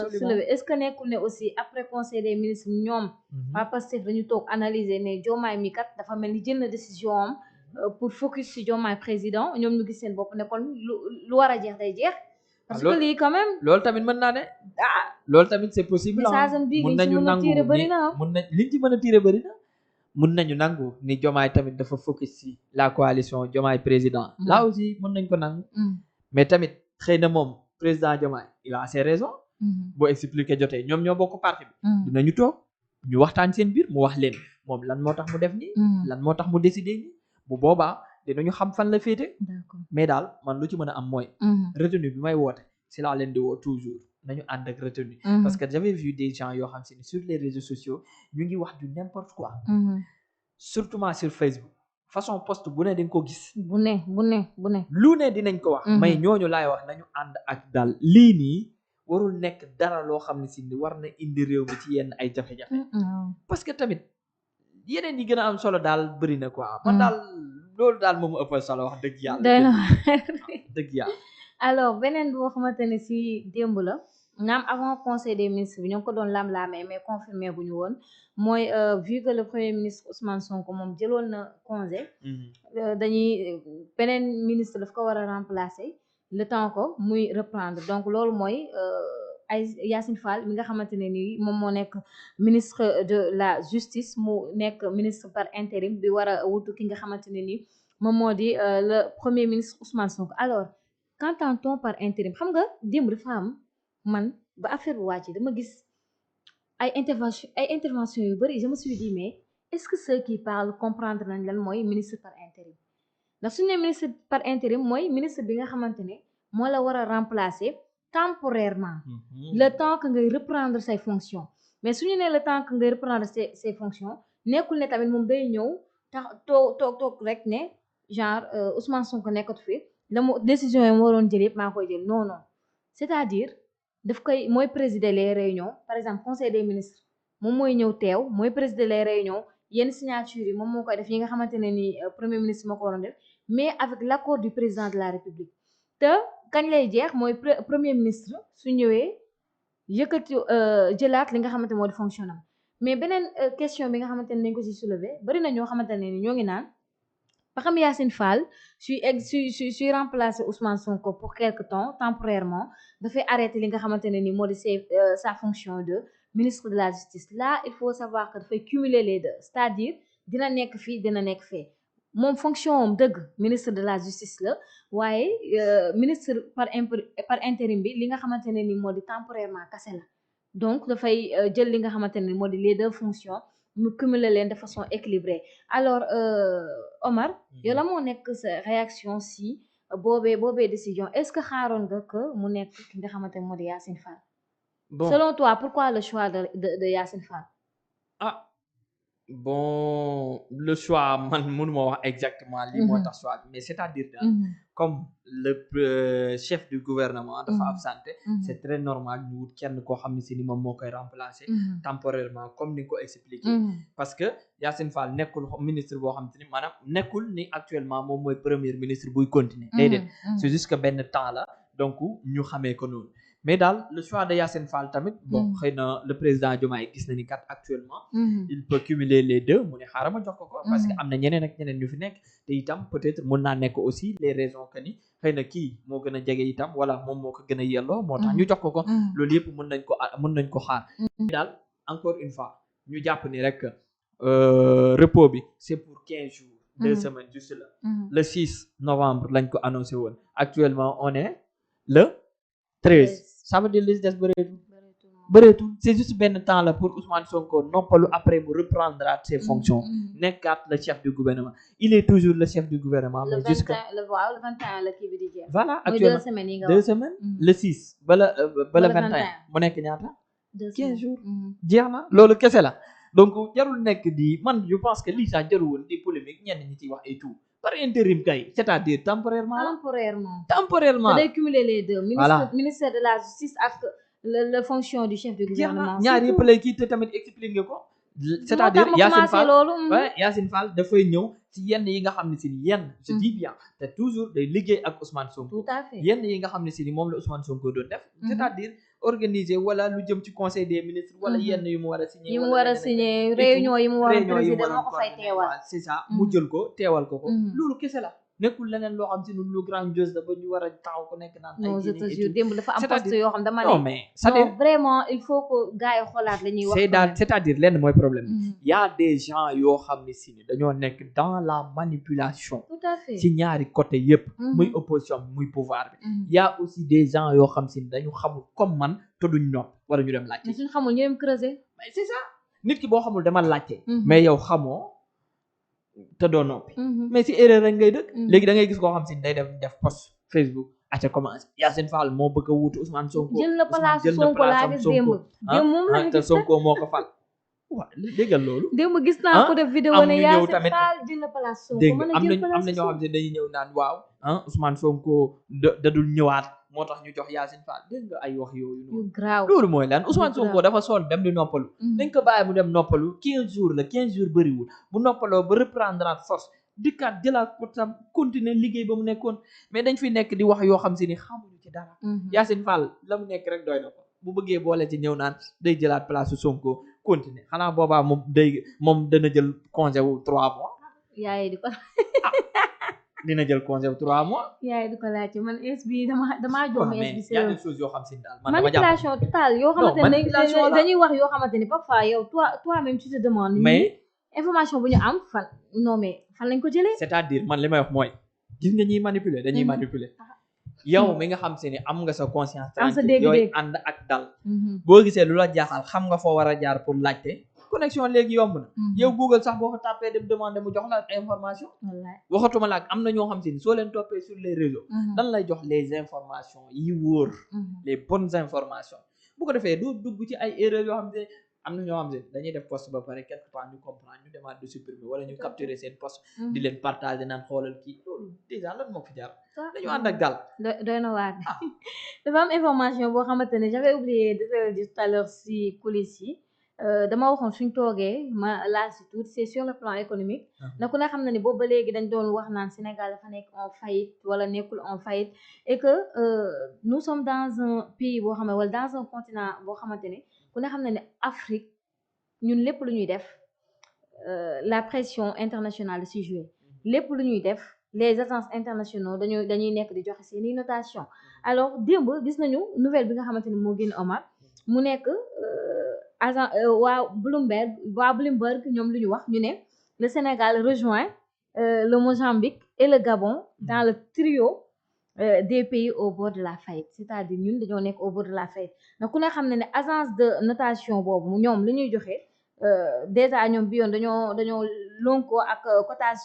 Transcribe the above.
soulever est-ce que nekkul ne aussi après conseil des ministres ñoom waa Pastef dañu toog analyser ne Diomaye mi kat dafa mel ni jël na décision am pour focus ci Diomaye président ñoom ñu gis seen bopp ne kon lu war a jeex day jeex parce que lii quand même loolu tamit mën naa ne loolu tamit c'est possible message am bii mun liñ ci nañu mën a nangu tiire bëri ni na mun nañ liñ ci mën a tiire bëri na mun nañu nangu ni Diomaye tamit dafa focus ci la coalition Diomaye président là aussi mën nañ ko nangu mais tamit xëy na moom président Diomaye il a ses raisons boo expliquer jotee ñoom ñoo bokk parti bi dinañu toog ñu waxtaan seen biir mu wax leen moom lan moo tax mu def nii lan moo tax mu décider nii bu boobaa dinañu xam fan la féete mais daal man lu ci mën a am mooy retenue bi may woote si laa leen di woo toujours nañu ànd ak retenue parce que j'avais vu des gens yoo xam si ni sur les réseaux sociaux ñu ngi wax du n'importe quoi surtout sur Facebook façon post bu ne dañ ko gis bu ne lu ne dinañ ko wax mais ñooñu laay wax nañu ànd ak daal lii nii warul nekk dara loo xam ne si ni war na indi réew mi ci yenn ay jafe-jafe parce que tamit yeneen yi gën a am solo daal bëri na quoi man daal loolu daal moom ëppal solo wax dëgg yàlla dëgg yàlla alors beneen boo xamante ne si démb la naam avant conseil des ministres bi ñoo ngi ko doon lam-laamee mais confirmé bu ñu woon mooy vu que le premier ministre Ousmane Sonko moom jëloon na congé dañuy beneen ministre daf ko war a remplacer le temps ko muy reprendre donc loolu mooy ay Yacine Fall mi nga xamante ne nii moom moo nekk ministre de la justice mu nekk ministre par intérim bi war a wutu ki nga xamante ne nii moom moo di le premier ministre Ousmane Sonko alors qu'entend-on par intérim xam nga démb dafa am man ba affaire bu wàcc dama gis ay intervention yu bëri je me suis dit mais est-ce que ceux qui parlent comprendre nañ lan mooy ministre par intérim ndax suñu ne ministre par intérim mooy ministre bi nga xamante ne moo la war a remplacer temporairement le temps que ngay reprendre say fonctions mais suñu ne le temps que ngay reprendre ses fonctions nekkul ne tamit moom day ñëw tax toog rek ne genre Ousmane Sonko nekkatu fi la mu décision yi mu waroon jël yëpp maa koy jël non c'est-à-dire daf koy mooy présider les réunions par exemple conseil des ministres moom mooy ñëw teew mooy présider les réunions yenn signature yi moom moo koy def yi nga xamante ne ni premier ministre moo ko waroon def mais avec l'accord du président de la république te kañ lay jeex mooy premier ministre su ñëwee yëkkati jëlaat li nga xamante moo di fonctionnel mais beneen question bi nga xamante ne dañ ko ci soulever bari na ñoo xamante ne ni ñoo ngi naan ba xam Yacine Fall suy remplacer Ousmane Sonko pour quelque temps temporairement dafay arrêter li nga xamante ne ni moo di sa fonction de ministre de la justice là il faut savoir que dafay cumuler les deux c'est-à-dire dina nekk fii dina nekk fee moom fonction am dëgg ministre de la justice la waaye ministre par intérim bi li nga xamante ne ni moo di temporairement kase la donc dafay jël li nga xamante ne ni moo di les deux fonctions mu cumuler leen de façon équilibrée alors Omar yow la moo nekk sa réaction si boobee décision est-ce que xaaroon nga que mu nekk ki nga xamante ne moo di Yacine Fall selon toi pourquoi le choix de Yacine Fall bon le choix man mënuma wax exactement lii moo tax choix bi mais c'est-à-dire daal comme le chef du gouvernement dafa absenté c'est très normal ñu wut kenn koo xam ne si ni moom moo koy remplacer temporairement comme ni nga ko expliqué parce que Yacine Fall nekkul ministre boo xam te ni maanaam nekkul ni actuellement moom mooy premier ministre buy continuer déedéet c'est juste que benn temps la donc ñu xamee ko noonu mais daal le choix de Yacine Fall tamit bon xëy na le président Diomaye gis na ni kat actuellement il peut cumuler les deux mu ne xaaral ma jox ko parce que am na ñeneen ak ñeneen ñu fi nekk te itam peut-être mun naa nekk aussi les raisons que ni xëy na kii moo gën a jege itam wala moom moo ko gën a yelloo moo tax ñu jox ko loolu yëpp mën nañ ko xaar daal encore une fois ñu jàpp ni rek repos bi c'est pour 15 jours 2 semaines juste là le 6 novembre lañ ko annoncé woon actuellement on est le 13 ça veut dire li des bëreetul c'est juste benn temps là pour Ousmane Sonko noppalu après mu reprendre ses fonctions nekkaat le chef du gouvernement il est toujours le chef du gouvernement mais jusqu'à le 21 la kii bi di jeex voilà actuellement 2 semaines le 6 ba le 21 mu nekk ñaata 15 jours jeex na loolu kese la donc jarul nekk di man je pense que lii sax jarul woon di polémique ñenn ñi ci wax et tout par intérim kay c'est-à-dire temporairement day cumuler les deux ministère de la justice ak la fonction du chef du gouvernement ñaar yëpp lay kii te tamit expliqué ko c'est-à-dire Yacine Fall dafay ñëw ci yenn yi nga xam ne si ni yenn je dis bien te toujours day liggéey ak Ousmane Sonko tout à fait yenn yi nga xam ne si ni moom la Ousmane Sonko doon def c'est-à-dire organiser wala lu jëm ci conseil des ministres wala yenn yu mu war a signé yi mu war a signé réunion yi mu war a présider moo ko fay teewal c'est ça mu jël ko teewal ko loolu kese la nekkul leneen loo xam si lu grandiose la ba ñu war a taxaw ko nekk naan non je te jure démb dafa am poste yoo xam dama non mais c'est-à-dire vraiment il faut que gars yi xoolaat la ñuy wax c'est-à-dire lenn mooy problème y a des gens yoo xam ne si dañoo nekk dans la manipulation tout à fait ci ñaari côté yépp muy opposition muy pouvoir bi y a aussi des gens yoo xam si dañu xamul comme man te duñ nopp wala ñu dem laajte suñ xamul ñu dem creuser mais c'est ça nit ki boo xamul dama laajte mais yow xamoo te doo noppi mais si erreur rek ngay dëkk léegi da ngay gis koo xam si day def post Facebook aca commencé Yacine Fall moo bëgg a wuutu Ousmane Sonko jël na place Sonko laa gis démb moom la te Sonko moo ko fal waaw déggal loolu démb gis naa ko def vidéo ne Yacine Fall jël na place Sonko dégg am na ñoo xam ne dañuy ñëw naan waaw Ousmane Sonko da dul ñëwaat moo tax ñu jox Yacine Fall dégg nga ay wax yooyu noonu grave loolu mooy lan Ousmane Sonko dafa sonn dem di noppalu dañ ko bàyyi mu dem noppalu 15 jours la 15 jours bëriwul bu noppaloo ba reprendre force dikkaat jëlaat pour tam continuer liggéey ba mu nekkoon mais dañ fi nekk di wax yoo xam si ni xamuñu ci dara Yacine Fall la mu nekk rek doy na ko bu bëggee boole ci ñëw naan day jëlaat place su Sonko continuer xanaa boobaa moom dana jël congé wu 3 mois yaay di ko dina jël congé wu 3 mois yaay di ko laajte man es bi damaa jox es bi y a des choses yoo xam si daal manipulation totale yoo xamante ne dañuy wax yoo xamante ni parfois yow toi même tu te demandes mais information bu ñu am fan non mais fan lañ ko jëlee c'est-à-dire man li may wax mooy gis nga ñuy manipuler dañuy manipuler yow mi nga xam se ni am nga sa conscience tranquille yooyu ànd ak dal boo gisee lu la jaaxal xam nga foo war a jaar pour laajte connexion léegi yomb na yow Google sax boo ko tapé dem demander mu jox la information waxatuma la ak am na ñoo xam se ni soo leen toppee sur les réseaux dan lay jox les informations yi wóor les bonnes informations bu ko defee doo dugg ci ay erreurs yoo xam ne am na ñoo xam ne dañuy def post ba pare quelque part ñu comprendre ñu demaat de supprimer wala ñu capturer seen post di leen partager naan xoolal kii loolu déjà lan moo fi jar dañu ànd ak dal doy na waat dafa am information boo xamante ne j'avais oublié de te le dire tout à l'heure si coulisses yi dama waxoon suñ toogee ma laal si tuuti c'est sur le plan économique na ku ne xam na ni boobu ba léegi dañ doon wax naan Sénégal dafa nekk en faillite wala nekkul en faillite et que nous sommes dans un pays boo xam ne wala dans un continent boo xamante ne ku ne xam na ne Afrique ñun lépp lu ñuy def la pression internationale si jouer lépp lu ñuy def les agences internationaux dañuy nekk di joxe seeni notation alors démb gis nañu nouvelle bi nga xamante ne moo génn Omar mu nekk agent waa Bloomberg ñoom lu ñu wax ñu ne le Sénégal rejoint le Mozambique et le Gabon dans le trio des pays au bord de la faillite c'est-à-dire ñun dañoo nekk au bord de la faillite ndax ku ne xam ne agence de notation boobu ñoom lu ñuy joxe déjà ñoom bi yoon dañoo lonkoo ak cotation